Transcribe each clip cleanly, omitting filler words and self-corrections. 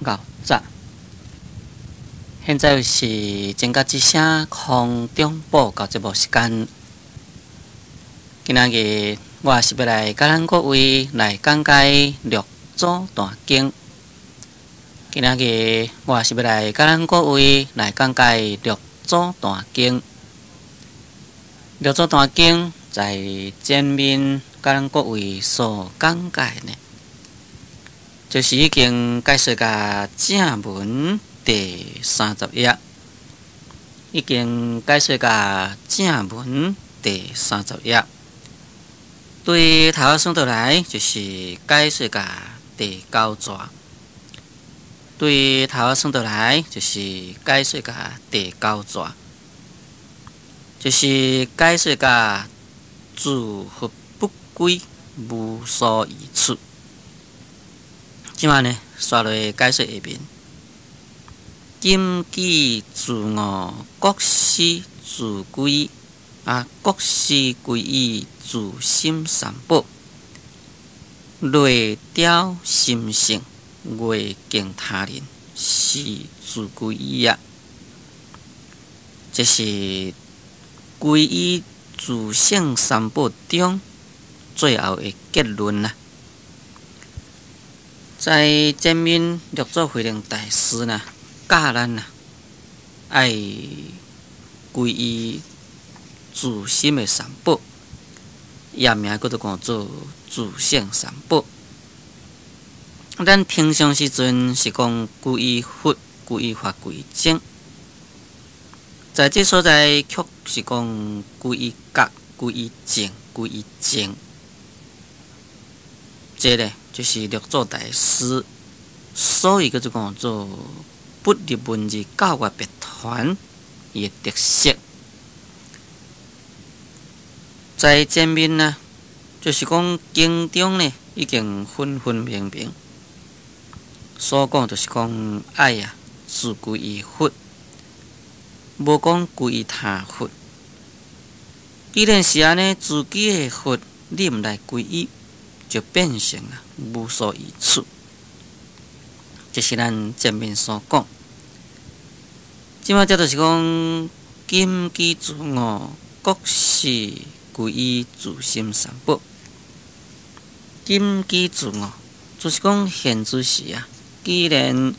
較早。現在是前甲之聲空中報告節目時間。今仔日我是欲來佮咱各位來講解六祖壇經。今仔日我是欲來佮咱各位來講解六祖壇經。六祖壇經在前面佮咱各位所講解呢，就是已經解說甲正文第三十頁，已經解說甲正文第三十頁。對頭仔算倒來，就是解說甲第九逝。對頭仔算倒來，就是解說甲第九逝，就是解說甲自佛不歸，無所依處。這擺呢，煞落解說下面。今基自悟，國師自歸啊，國師歸依自心三寶，內雕心性，外敬他人，是自歸依啊。這是歸依自性三寶中最後的結論啦。在前面六祖慧能大師呢，教咱啊，愛歸依自心的三寶，也名叫做講做自性三寶。咱平常時陣是講歸依佛、歸依法、歸依僧，在這所在卻是講歸依覺、歸依淨、歸依淨。這个就是六祖大師，所以叫做講做不立文字教學別傳伊的特色。在前面呢，就是講經中呢已經分分明明所講，就是講愛啊，自歸依佛，無講歸依他佛。既然是按呢，自己的佛你毋來歸依，就變成啊無所依處。這是咱前面所講。這擺這就是講，今基自悟，國師歸依自心三寶。今基自悟，就是講現此時啊，既然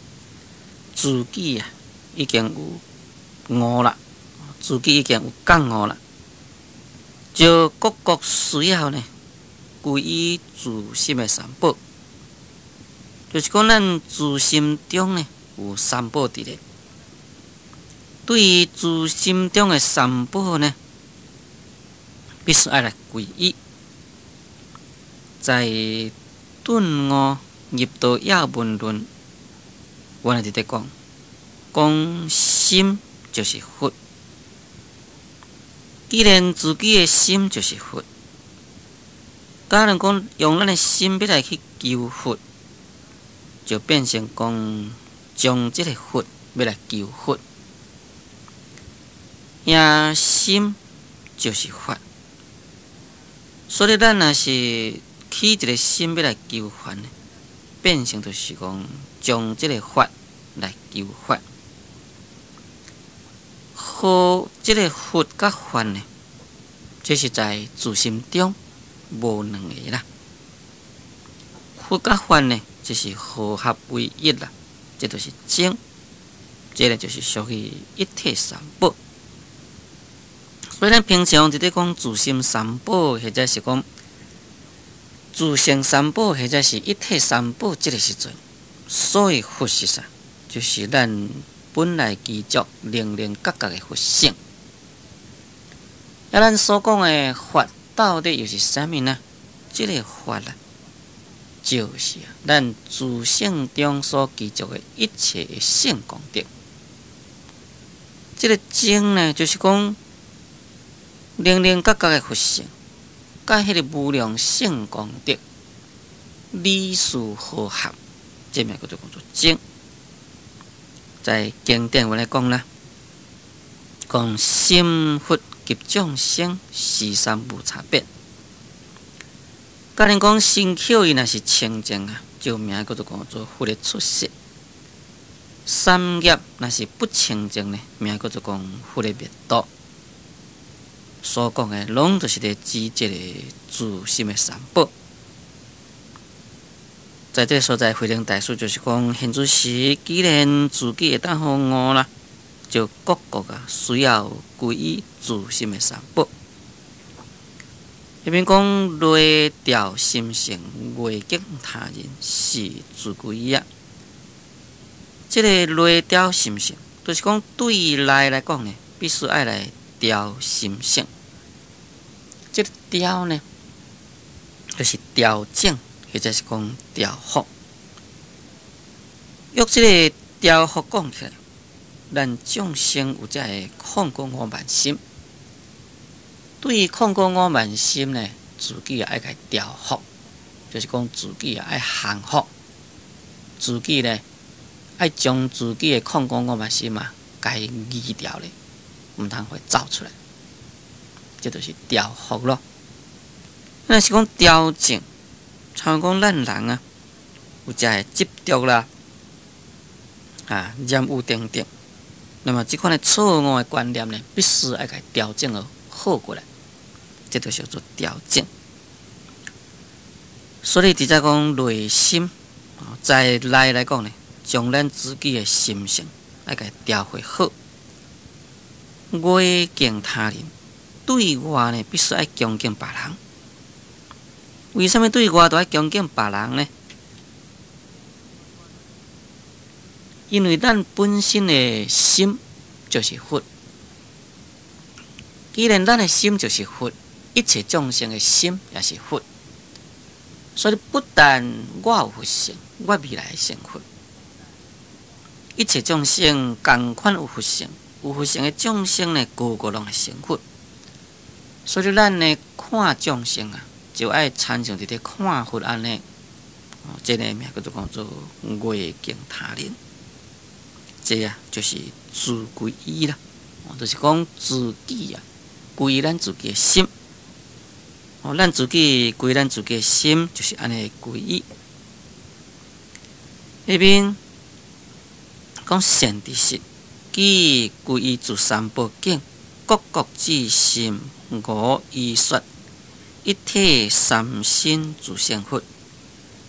自己啊已經有悟啦，自己已經有覺悟啦，就各國需要呢歸依自心的三寶。就是講，咱自心中呢有三寶佇咧。對於自心中的三寶呢，必須愛來歸依。在頓悟入道要門論，原來佇咧講，講心就是佛。既然自己的心就是佛，假如講用咱的心欲來去求佛，就變成講將這个佛欲來求佛，遐心就是法，所以咱若是起一个心欲來求法呢，變成就是講將這个法來求法，好，這个佛佮法呢，這是在自心中無兩个啦。佛佮法呢，這是和合為一啦，這就是真，這个就是屬於一體三寶。所以咱平常佇咧講自心三寶，或者是講自性三寶，或者是一體三寶，這个時陣，所謂佛是啥？就是咱本來具足靈靈覺覺的佛性。啊，咱所講的法到底又是啥物呢？這个法啊，就是咱自性中所具足的一切的聖功德。這个淨呢，就是講靈靈覺覺的佛性，佮彼个無量聖功德理事和合，這名叫做講做淨。在經典話來講啦，講心佛及眾生是三無差別。假如講身口意若是清淨啊，就名叫做講做佛的出世。三業若是不清淨呢，名叫做講佛的滅度。所講的攏就是咧指這個自心的三寶。在這個所在，慧能大師就是講，現此時既然自己會當予悟啦，就各各啊需要皈依自心的三寶。彼邊講內調心性，外敬他人，是自歸依啊。這個內調心性，就是講對內來講呢，必須愛來調心性。這個調呢，就是調整，或者是講調伏。用這個調伏講起來，咱眾生有這个控過我慢心，對於控過我慢心呢，自己也愛共調伏，就是講自己也愛降服，自己呢愛將自己的控過我慢心啊，共伊抑牢咧，毋通予伊走出來，這就是調伏咯。若是講調整，像講咱人啊，有這个執著啦，啊，染污等等。那麼這款的錯誤的觀念呢，必須愛共調整好過來，這就叫做調整。所以佇遮講內心，在內來講呢，將咱自己的心性愛共調會好。外敬他人，對外呢，必須愛恭敬別人。為啥物對外都愛恭敬別人呢？因為咱本身的心就是佛。既然咱的心就是佛，一切眾生的心也是佛。所以不但我有佛性，我未來會成佛。一切眾生仝款有佛性，有佛性的眾生呢，個個攏會成佛。所以咱呢看眾生啊，就愛親像佇咧看佛按呢，哦，這個名叫做講做外敬他人，這啊就是自歸依啦，就是講自己啊歸咱自己的心，哦，咱自己歸咱自己的心，就是按呢歸依。彼邊講善知識，既歸依自三寶境，各各自心無依說，一體三身自性佛，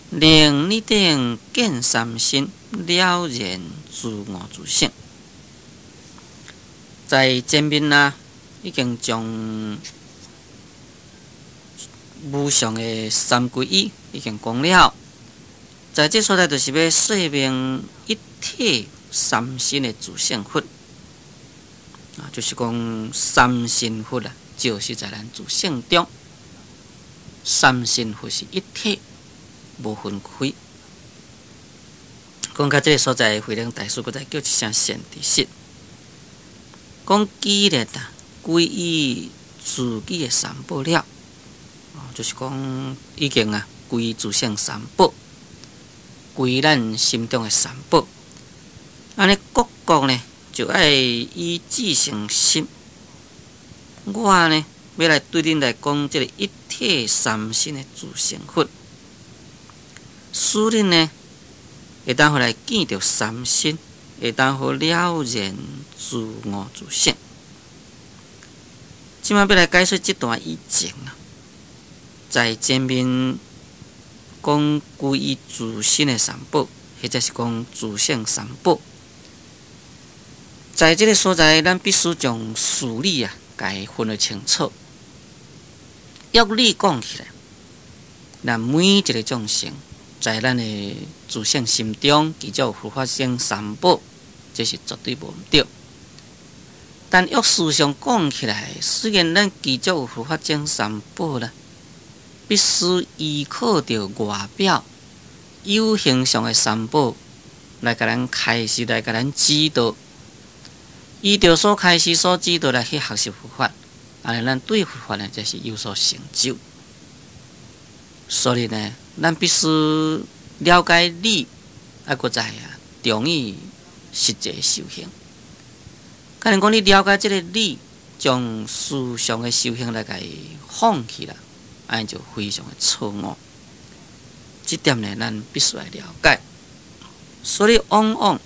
令你等見三身了然自我自性。在前面啊，已經將無上的三歸依已經講了，在這所在就是欲說明一體三身的自性佛，啊，就是講三身佛啊，就是在咱自性中，三身佛是一體，無分開。講到這个所在，慧能大師閣再叫一聲善知識，講既然啊歸依自己的三寶了，就是講已經啊歸自性三寶，歸咱心中的三寶。按呢各國呢就愛以自性心，我呢欲來對恁來講這个一體三身的自性佛，使恁呢會當予來見著三身，會當予了然自我自性。這擺欲來解說這段以前啊，在前面講歸依自身的三寶，或者是講自性三寶，在這个所在，咱必須將事理啊，共伊分得清楚。依理講起來，咱每一个眾生在咱的自性心中，具足佛法僧三寶，這是絕對無毋對。但依事上講起來，雖然咱具足有佛法僧三寶啦，必須依靠著外表有形上的三寶來共咱開示，來共咱指導，依著所開示、所指導來去學習佛法，按呢咱對佛法呢，才是有所成就。所以呢，咱必須了解理，啊，閣再啊，重於實際修行。假如講你了解這个理，將事上的修行來共伊放棄啦，按呢就非常的錯誤。這點呢，咱必須來了解。所以往往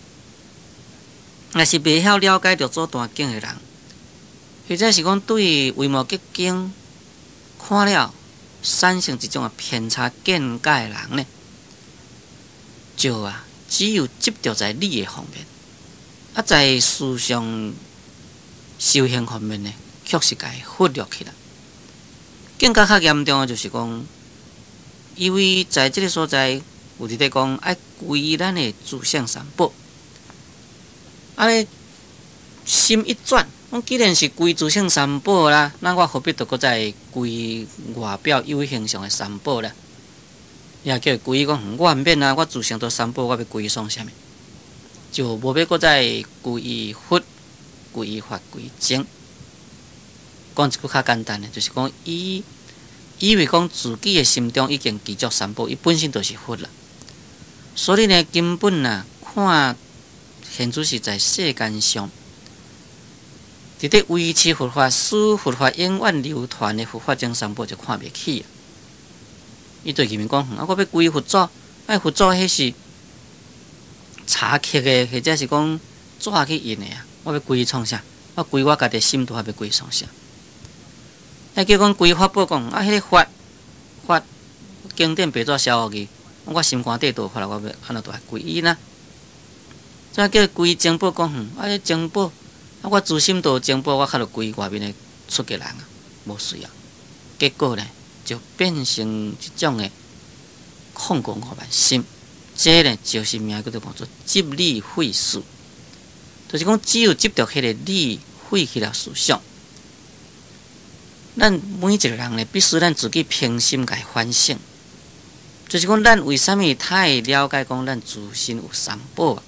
若是袂曉了解六祖壇經的人，或者是講對維摩詰經看了產生一種的偏差見解的人呢，就啊，只有執著在理的方面，啊，在思想修行方面呢，卻是共伊忽略去啦。更加較嚴重的就是講，因為在這个所在有佇咧講愛皈依咱的自性三寶，按呢心一轉，講既然是皈自性三寶啦，那我何必著閣再皈外表有形象的三寶咧？也叫伊皈依講，我毋免啊，我自性都三寶，我欲皈依創啥物？就無欲閣再皈依佛、皈依法、皈依僧。講一句較簡單的，就是講伊以為講自己的心中已經具足三寶，伊本身就是佛啦。所以呢，根本啊，看現主是在世間上，佇咧維持佛法、使佛法永遠流傳的佛法僧三寶就看袂起啊。伊對前面講，啊，我欲皈依佛祖，啊，佛祖彼是查刻的，或者是講紙去印的啊。我欲皈依創啥？我皈我家己心都還欲皈依創啥？啊，叫講皈法寶講，啊，彼个法法經典白紙寫予去，我心肝底都有法，我欲按怎都愛皈依呢？再叫皈僧寶講，啊，彼僧寶，啊，我自心都有僧寶，我較著皈外面的出家人啊，無需要。結果呢，就變成一種的控過五萬心，這呢就是名叫做講做執理廢事，就是講只有執著彼个理，廢去了思想。咱每一个人呢，必須咱自己平心共反省，就是講咱為啥物太了解講咱自身有三寶啊？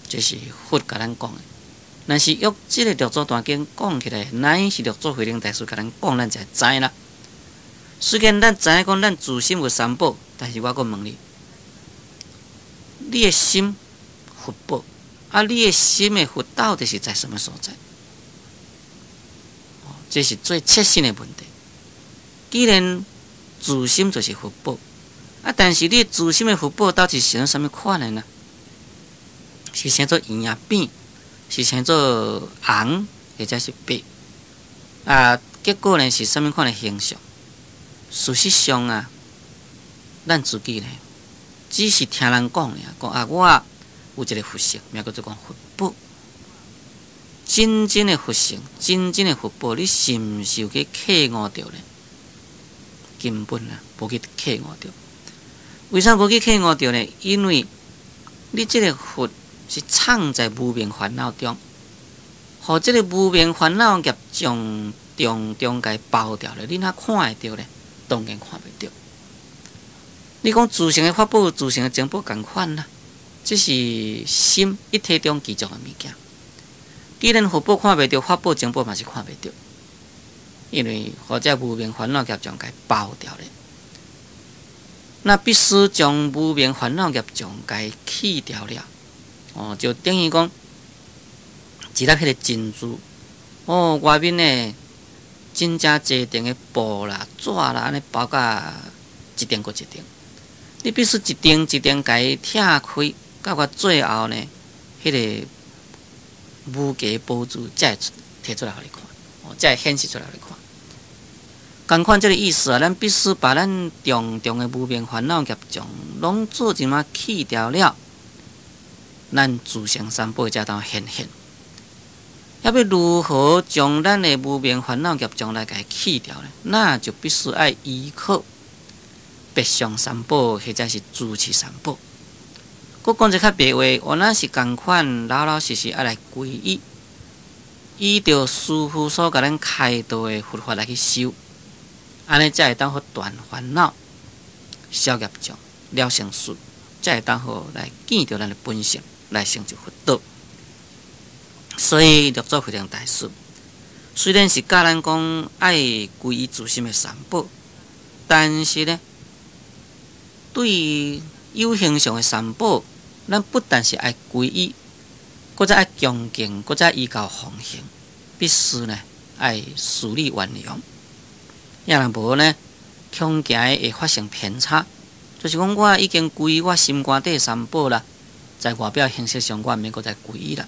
這是佛共咱講的。若是用這个六祖壇經講起來，乃是六祖慧能大師共咱講，咱才會知啦。雖然咱知影講咱自身有三寶，但是我閣問你，你的心佛寶，啊，你的心的佛到底是在什麼所在？這是最切身的問題。既然自心就是佛寶，啊，但是你自心的佛寶到底是成啥物款的呢？是生做圓啊扁，是生做紅，或者是白？啊，結果呢是啥物款的形象？事實上啊，咱自己呢，只是聽人講爾，講啊，我有一个佛性，名叫做講佛寶。真正的佛性，真正的佛寶，你是毋是有去契悟著呢？根本啊，無去契悟著。為啥無去契悟著呢？因為你這个佛是藏在無明煩惱中，予這个無明煩惱業障重重共包掉了，你哪看會著呢？當然看袂著。你講自性的法寶、自性的僧寶仝款啦，這是心一體中具足的物件。既然佛寶看袂著，法寶、僧寶嘛是看袂著，因為予這無明煩惱業障共包掉咧。那必須將無明煩惱業障共去掉了，哦，就等於講一粒彼个珍珠，哦，外面呢真正濟層的布啦、紙啦，按呢包甲一層閣一層。你必須一層一層共伊拆開，到尾最後呢，彼个無價寶珠才會提出來予你看，哦，才會顯示出來予你看。仝款這个意思啊，咱必須把咱重重的無明煩惱業障攏做一馬去掉了，咱自性三寶才當顯現。欲欲如何將咱的無明煩惱業障來共伊去掉呢？那就必須愛依靠別相三寶或者是住持三寶。閣講一較白話，我若是仝款老老實實愛來皈依，依著師父所共咱開導的佛法來去修，按呢才會當予斷煩惱、消業障、了生死，才會當予來見著咱的本性，來成就佛道。所以六祖慧能大師雖然是教咱講愛皈依自心的三寶，但是呢，對有形象的三寶，咱不但是愛皈依，閣再愛恭敬，閣再依教奉行，必須呢愛事理圓融。要若無呢，恐驚會發生偏差。就是講，我已經皈依我心肝底三寶啦，在外表形式上，我毋免閣再皈依啦。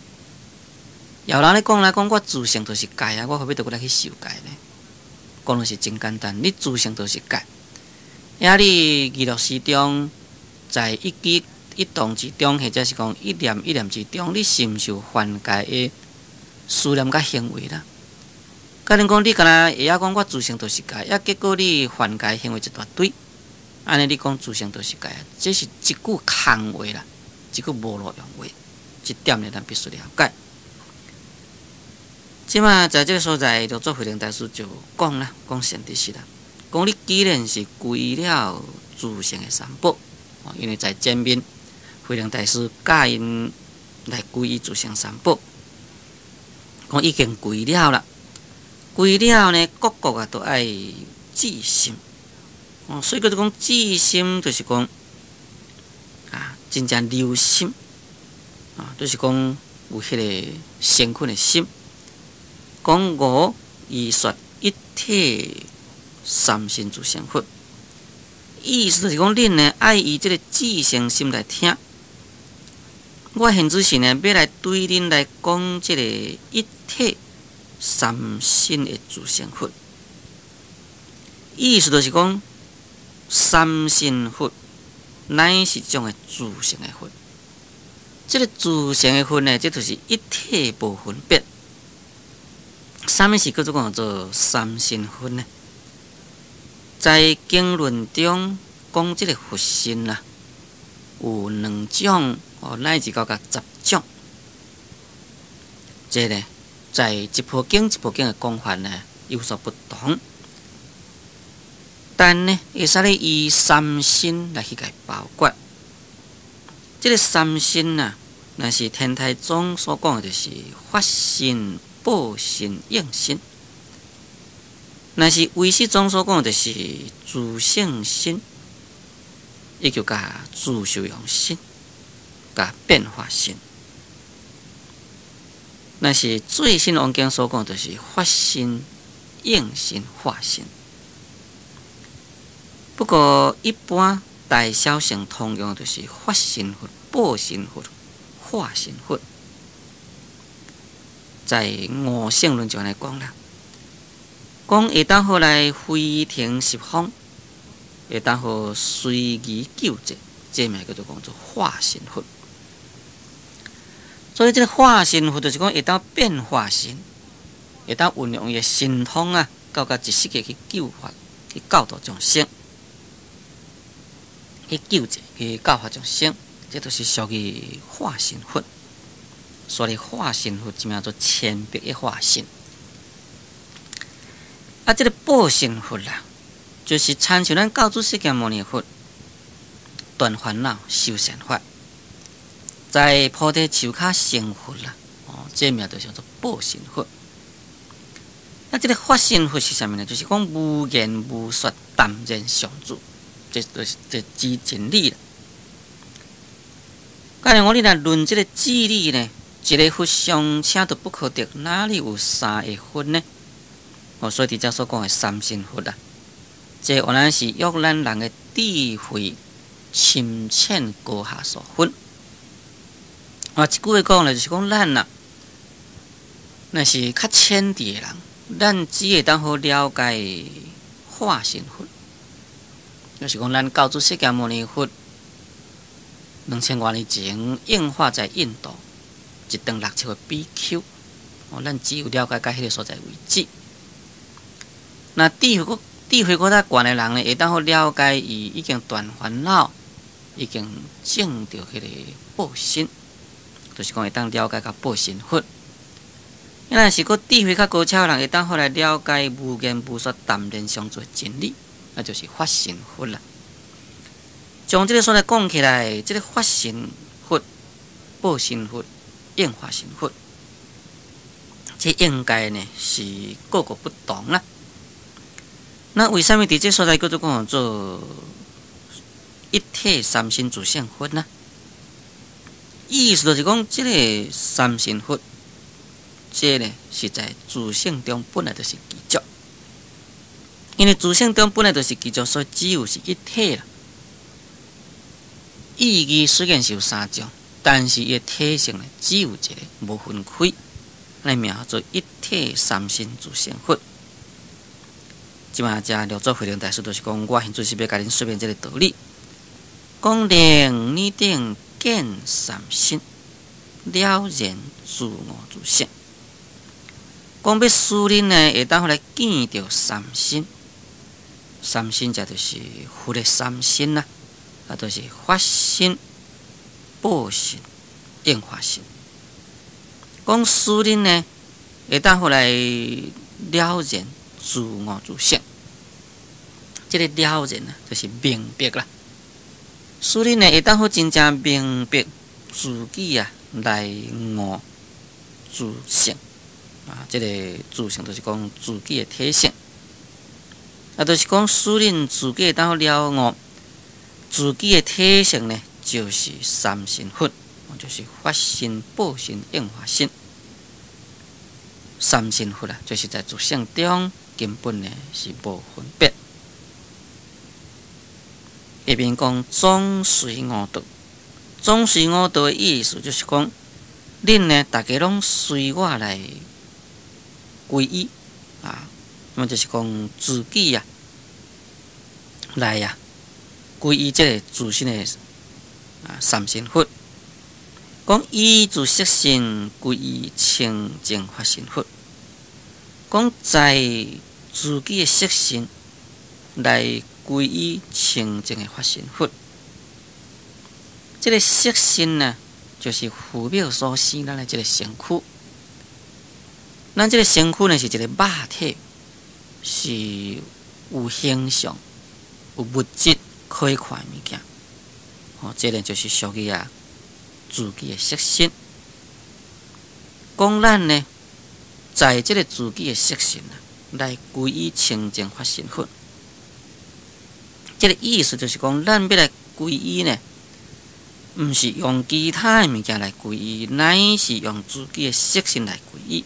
有人咧講來講，我自性就是戒啊，我何必閣來去受戒呢？講的是真簡單，你自性就是戒。啊，你娛樂時中，在一舉一動之中，或者是講一念一念之中，你是毋是有犯戒的思念佮行為啦？假如講你敢若會曉講我自性就是戒，啊，結果你犯戒行為一大堆，按呢你講自性就是戒，這是一句空話啦，一句無路用話，這點呢，咱必須了解。這馬在這个所在，六祖慧能大師就講啦，講善知識啦，講你既然是歸了自性的三寶，因為在前面慧能大師教𪜶來歸依自性三寶，講已經歸了啦，歸了呢，各各啊都愛至心，哦，所以叫做講至心，就是講啊，真正留心，啊，就是講有彼个誠懇的心。講我依說一體三身自性佛，意思就是講恁呢愛以這个至誠心來聽。我現此時呢，欲來對恁來講這个一體三身的自性佛，意思就是講三身佛乃是一種的自性的佛。這个自性的佛呢，這就是一體無分別。啥物是叫做講做三身佛呢？在經論中講這个佛身啊，有兩種哦，乃至到甲十種。這个在一部經一部經的講法呢有所不同，但呢會使咧以三身來去共包括。這个三身啊，若是天台宗所講的，就是法身、報身、應身；若是唯識宗所講的，就是自性身，以及佮自受用身、佮變化身。若是最新王經所講，就是法身、應身、化身。不過一般大小乘通用就是法身佛、報身佛、化身佛。在五乘論就按呢講啦，講會當予來飛騰十方，會當予隨意救濟，這名叫做講做化身佛。所以這个化身佛就是講會當變化身，會當運用伊的神通啊，到甲一世界去救法，去教導眾生，去救濟，去教化眾生，這就是屬於化身佛。所以化身佛就名做千百的化身。啊，這个報身佛啦，就是親像咱教主釋迦牟尼佛斷煩惱、修善法，在菩提樹跤成佛啦。哦，這名就叫做報身佛。啊，這个法身佛是啥物呢？就是講無言無說、淡然常住，這就是這指真理啦。假如我你若論這个智理呢？一个佛尚且都不可得，哪裡有三个佛呢？哦，所以佇遮所講的三身佛啊，這原來是約咱人的智慧深淺高下所分。啊，一句話講咧，就是講咱啊，若是較淺智的人，咱只會當好了解化身佛，就是講咱教主釋迦牟尼佛2000外年前應化在印度。一長六尺的比丘，哦，咱只有了解到彼个所在為止。那智慧閣較懸的人呢，會當好了解伊已經斷煩惱，已經證著彼个報身，就是講會當了解到報身佛。若是閣智慧較高超的人，會當好來了解無言無說、淡然常住的真理，那就是法身佛啦。將這个所在講起來，這个法身佛、報身佛、應化身佛，這應該呢是各個不同啦。那為啥物佇這所在叫做講做一體三身自性佛呢？意思就是講，這个三身佛，這呢是在自性中本來就是具足，因為自性中本來就是具足，所以只有是一體啦。意義雖然是有三種，但是伊的體性呢，只有一个，無分開，按呢名號做一體三身自性佛。這馬遮六祖慧能大師就是講，我現在是欲共恁說明這个道理，講令你等見三身，了然自悟自性。講欲使恁呢，會當來見著三身，三身這就是佛的三身啦，啊，就是法身、報身、應化身。講使恁呢，會當來了然自悟自性。這个了然啊，就是明白啦。使恁呢，會當好真正明白自己啊，來悟自性啊。這个自性就是講自己的體性，啊，就是講使恁自己會當好了悟自己的體性呢，就是三身佛，就是法身、報身、應化身。三身佛啊，就是在自性中根本呢是無分別。下面講總隨吾道，總隨吾道的意思就是講，恁呢逐家攏隨我來歸依啊，那麼就是講自己啊來啊歸依這个自身的啊三身佛，講依自色身歸依清淨法身佛，講在自己的色身來歸依清淨的法身佛。這个色身呢，就是父母所生咱的這个身軀。咱這个身軀呢，是一个肉體，是有形象、有物質可以看的物件。哦，這个就是屬於啊自己的色身。講咱呢，在這个自己的色身啊，來歸依清淨法身佛。這个意思就是講，咱欲來歸依呢，毋是用其他的物件來歸依，乃是用自己的色身來歸依。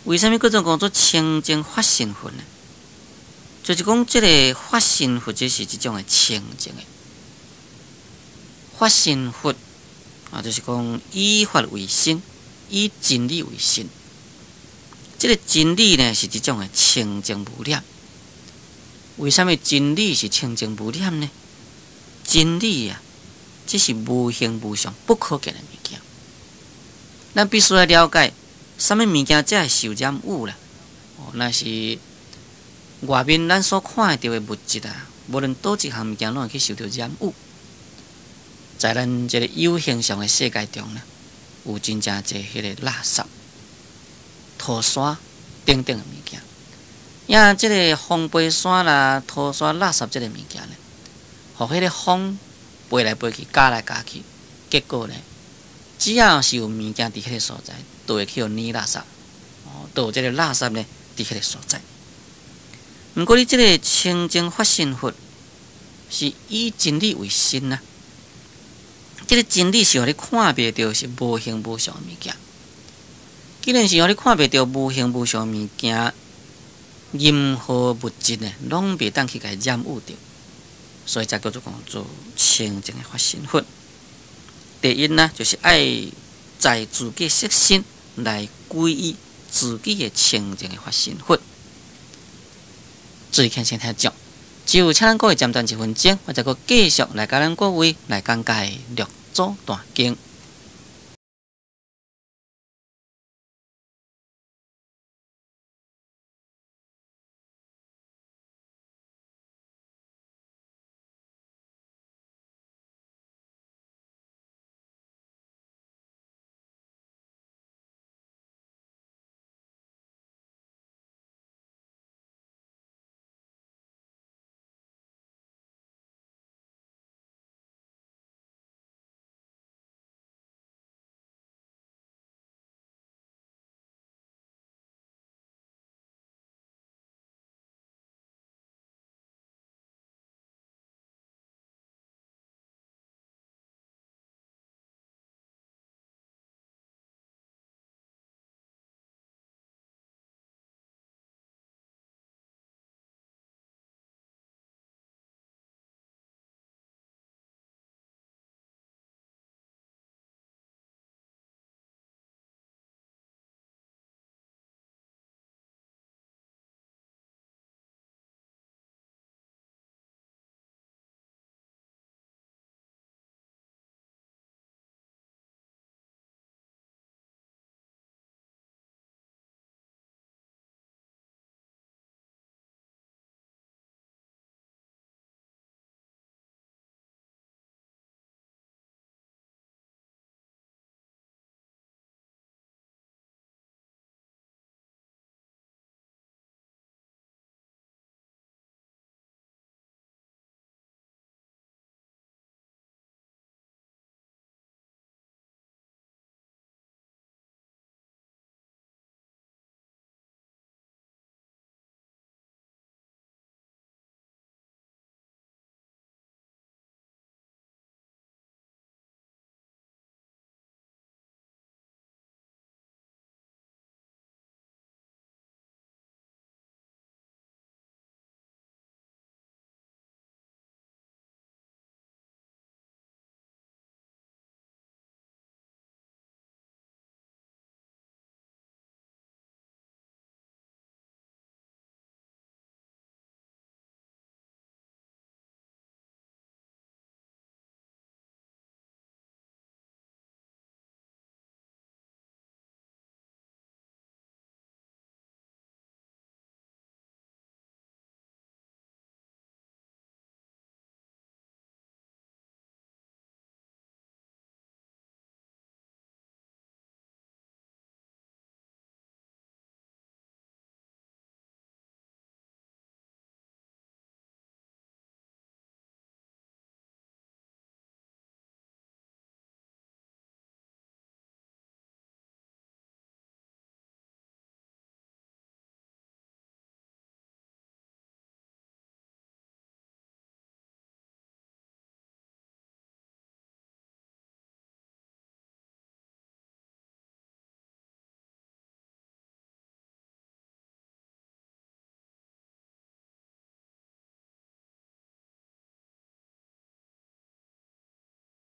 為啥物閣總講做清淨法身佛呢？就是講這个法身佛，這是一種的清淨的法身佛啊，就是講以法為身，以真理為身。這个真理呢，是一種的清淨無染。為啥物真理是清淨無染呢？真理啊，這是無形無相、不可見的物件。咱必須愛了解，啥物物件才會受染污啦？哦，若是外面咱所看會著的物質啊，無論佗一項物件，攏會去受著染污。在咱這个有形象的世界中呢，有真正濟彼个垃圾、塗沙等等的物件。呀，這个風飛沙啦、塗沙、垃圾這个物件呢，予彼个風飛來飛去、咬來咬去，結果呢，只要是有物件佇彼个所在，都會去予粘垃圾，哦，都有這个垃圾呢佇彼个所在。毋過你這个清淨法身佛是以真理為身啊，這个真理是予你看袂著，是無形無相的物件。既然是予你看袂著無形無相的物件，任何物質呢，攏袂當去共伊染污著，所以才叫做講做清淨的法身佛。第一呢，就是愛在自己色身來歸依自己的清淨的法身佛。注意聽先聽講，只有請咱各位暫停一分鐘，我再閣繼續來共咱各位來講解六祖壇經。